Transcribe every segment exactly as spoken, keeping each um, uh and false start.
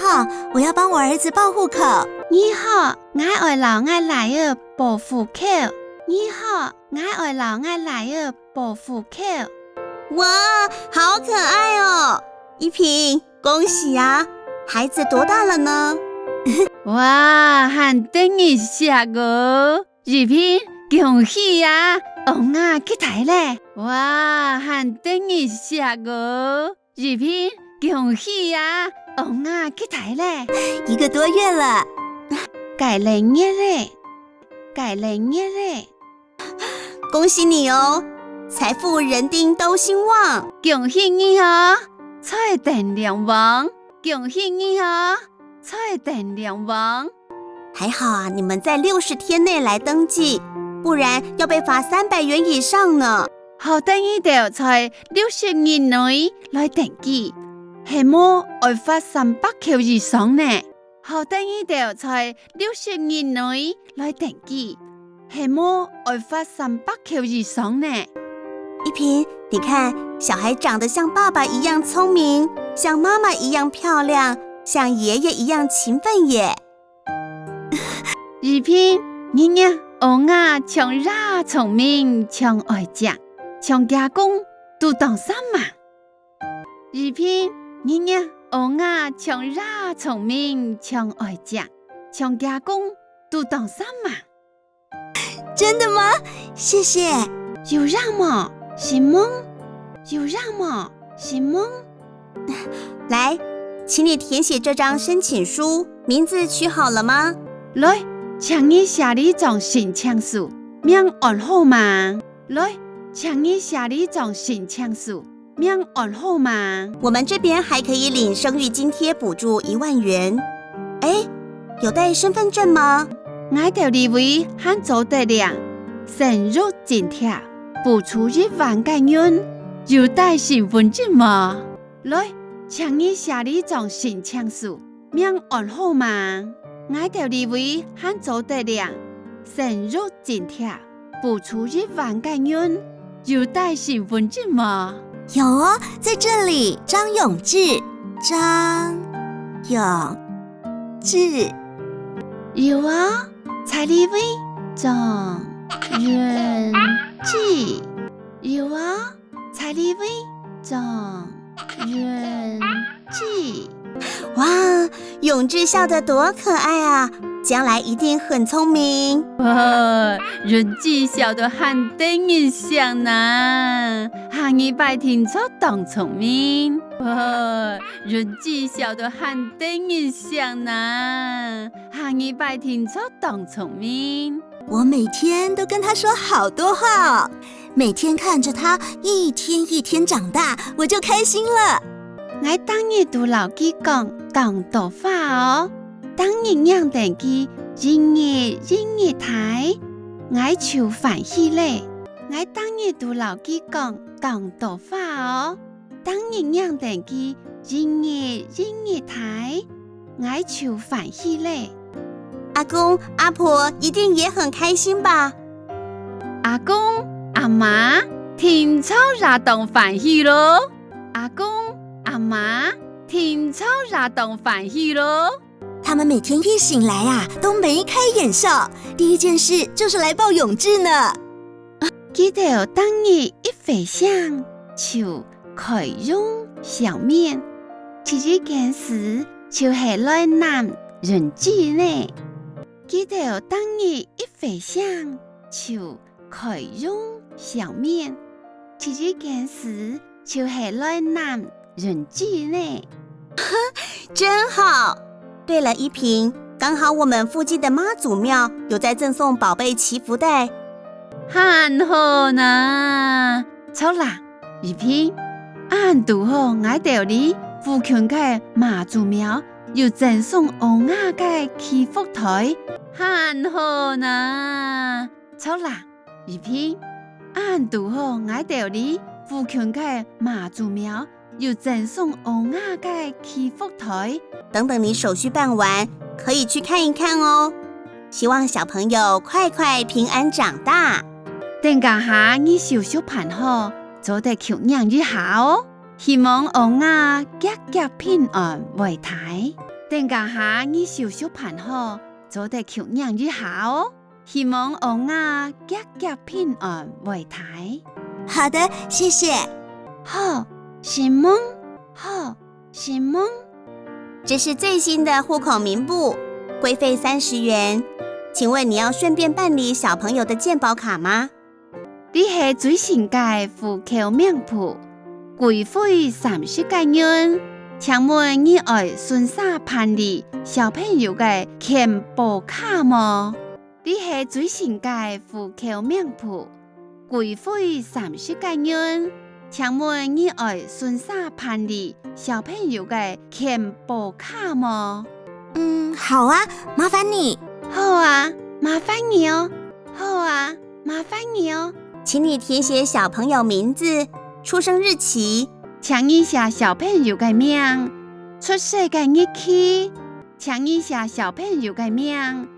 好，我要帮我儿子报户口。你好，𠊎愛摎𠊎倈仔報戶口。你好，𠊎愛摎𠊎倈仔報戶口。哇，好可愛哦！依萍，恭喜啊！孩子多大了呢？哇，還得人惜哦！依萍，恭喜啊！孲仔幾大咧？哇，還得人惜哦！ 依萍，恭喜啊！孲仔幾大咧？一個多月了。幾個月咧？幾個月咧？恭喜你哦！財富人丁都興旺。恭喜你哦！財丁兩旺！恭喜你哦！財丁兩旺！還好啊，你們在六十天內來登記，不然要被罰三百元以上呢。好得你兜在六十日內來登記，係無愛罰三百箍以上呢。好得你兜在六十日內來登記，係無愛罰三百箍以上呢。依萍，你看，小孩長得像爸爸一樣聰明，像媽媽一樣漂亮，像爺爺一樣勤奮耶。 依萍，你个孲仔像爺聰明，像哀靚，像厥公都當煞猛。依萍，你个孲仔像爺聰明，像哀靚，像厥公都當煞猛。真的嗎？謝謝。有影無？承蒙。有影無？承蒙。 來，請你填寫這張申請書，名字取好了嗎？來，請你寫這張申請書，名安好吂？來，請你寫這張申請書，名安好吂？我們這邊還可以領生育津貼補助一萬元。哎，有帶身份證嗎？𠊎兜這位還做得領生育津貼，補助一萬个銀，有帶身份證無？ 來，請你寫這張申請書，名安好吂？𠊎兜這位還做得領生育津貼，補助一萬个銀，有帶身份證無？有哦，在這裡，張永志，張永志。有啊，在這位，張永志。有啊， 在這位，張永志。哇，永志笑得多可愛啊！將來一定很聰明。哇，永志笑到還得人惜呢，下二擺定著當聰明。哇，永志笑到還得人惜呢，下二擺定著當聰明。我每天都跟他說好多話哦。 每天看著他一天一天長大，我就開心了。𠊎逐日都摎佢講當多話哦，逐日䀴等佢一日一日大，𠊎就歡喜咧。𠊎逐日都摎佢講當多話哦，逐日䀴等佢一日一日大，𠊎就歡喜咧。阿公阿婆一定也很開心吧？ 阿公、阿媽定著也當歡喜囉。阿公、阿媽定著也當歡喜囉。他們每天一醒來啊，都眉開眼笑，第一件事就是來抱永志呢。佢兜逐日一睡醒就開容笑面，第一件事就係來攬永志呢。 佢兜逐日一睡醒就開容笑面，第一件事就係來攬永志呢。真好！對了，依萍，剛好我們附近的媽祖廟有在贈送寶貝祈福袋。還好哪！著啦， 依萍，恁堵好𠊎兜這附近个媽祖廟有贈送孲仔个祈福袋，還好哪！著啦，依萍，恁堵好𠊎兜這附近个媽祖廟有贈送孲仔个祈福袋。等等你手續辦完，可以去看一看哦。希望小朋友快快平安長大。等這下你手續辦好， 做得去䀴一下哦。希望孲仔遽遽平安會大。等該下你手續辦好，做得去領一下哦。希望阿雅遽遽平安回台。好的，謝謝。好，承蒙，好，承蒙。这是最新的户口名簿，规费三十元。请问你要顺便办理小朋友的健保卡吗？ 這係最新个戶口名簿，規費三十个銀。請問你愛順續辦理小朋友个健保卡無？這係最新个戶口名簿，規費三十个銀。請問你愛順續辦理小朋友个健保卡無？嗯，好啊，麻煩你。好啊，麻煩你哦。好啊， 麻煩你哦。请你填写小朋友名字、出生日期。請你寫小朋友个名、出世个日期。請你寫小朋友个名、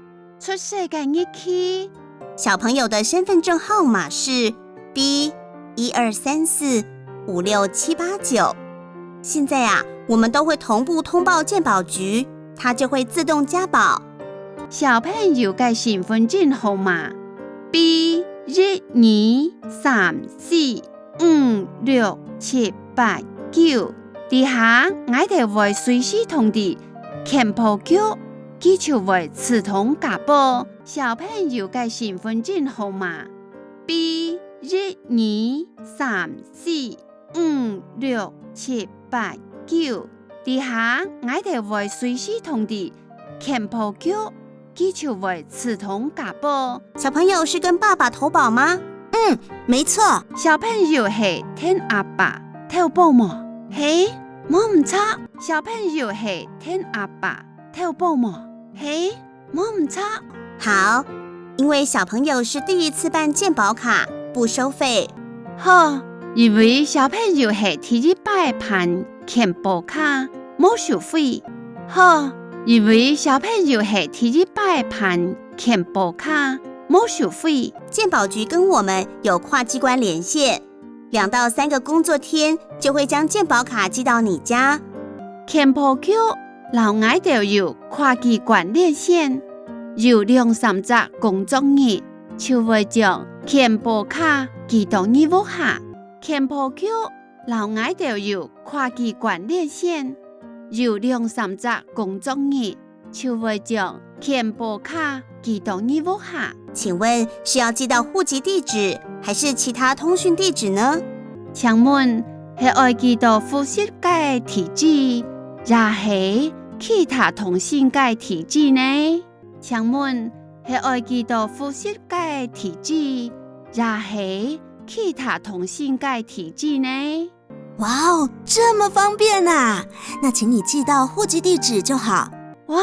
出世个日期。小朋友的身份证号码是B一二三四五六七八九。现在啊，我们都会同步通报健保局，它就会自动加保。小朋友个身份证号码 B一二三四五六七八九。這下，𠊎兜會隨時通知健保局，佢就會自動加保小朋友个身份證號碼。B一二三四五六七八九。這下，𠊎兜會隨時通知健保局，佢就會自動加保。小朋友是跟爸爸投保吗？嗯，没错。小朋友係跈阿爸投保無？係，無毋著。小朋友係跈阿爸投保無？係， 無毋著。好，因为小朋友是第一次办健保卡，不收费。好，因為小朋友係第一擺辦健保卡，無收費。好，因為小朋友係第一擺辦健保卡，無收費。健保局跟我们有跨机关连线， 两到三个工作天就会将健保卡寄到你家。健保局摎𠊎兜有跨机关连线，有兩三隻工作日就會將健保卡寄到你屋下。健保局摎𠊎兜有跨机关连线，有兩三隻工作日 就會將健保卡寄到你屋下。请问是要寄到户籍地址，还是其他通讯地址呢？請問係愛寄到户籍个地址，也係其他通訊个地址呢？請問係愛寄到户籍个地址，也係其他通訊个地址呢？ 哇哦，这么方便啊！那请你寄到户籍地址就好。哇，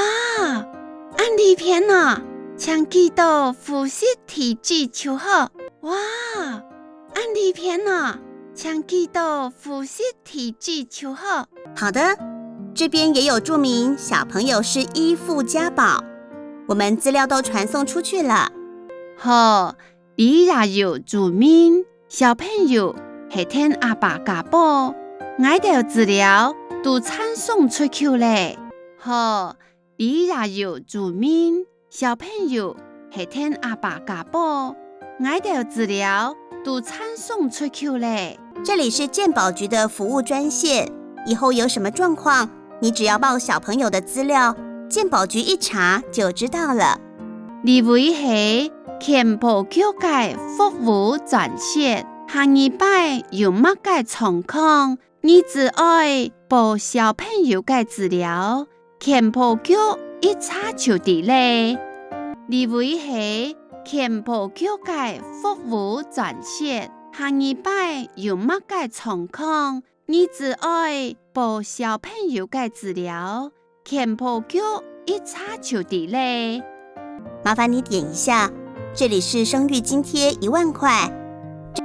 恁利便啊！請寄到户籍地址就好。哇，恁利便啊！請寄到户籍地址就好。好的，这边也有注明小朋友是依附加保，我们资料都传送出去了。好， 這也有注明，小朋友係跈阿爸加保，𠊎兜資料都傳送出去了。好，這也有注明，小朋友係跈阿爸加保，𠊎兜資料都傳送出去了。这里是健保局的服务专线，以后有什么状况，你只要报小朋友的资料，健保局一查就知道了。 這位係健保局个服務專線，下二擺有麼个狀況，你只愛報小朋友个資料，健保局一查就知了。這位係健保局个服務專線，下二擺有麼个狀況，你只愛報小朋友个資料， 健保局一查就知了。麻烦你点一下，这里是生育津贴一万块。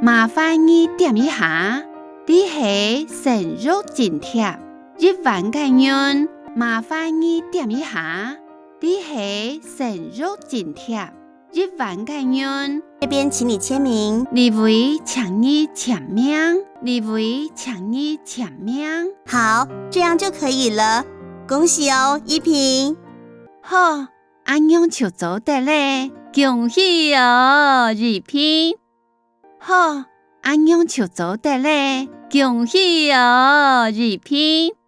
麻煩你點一下，這係生育津貼一萬个銀。麻煩你點一下，這係生育津貼 一萬个銀。这边请你签名。這位請你簽名，這位請你簽名。好，这样就可以了。恭喜哦，一平。好，恁樣就做得了，恭喜哦，一平。好，恁樣就做得了，恭喜哦，一平。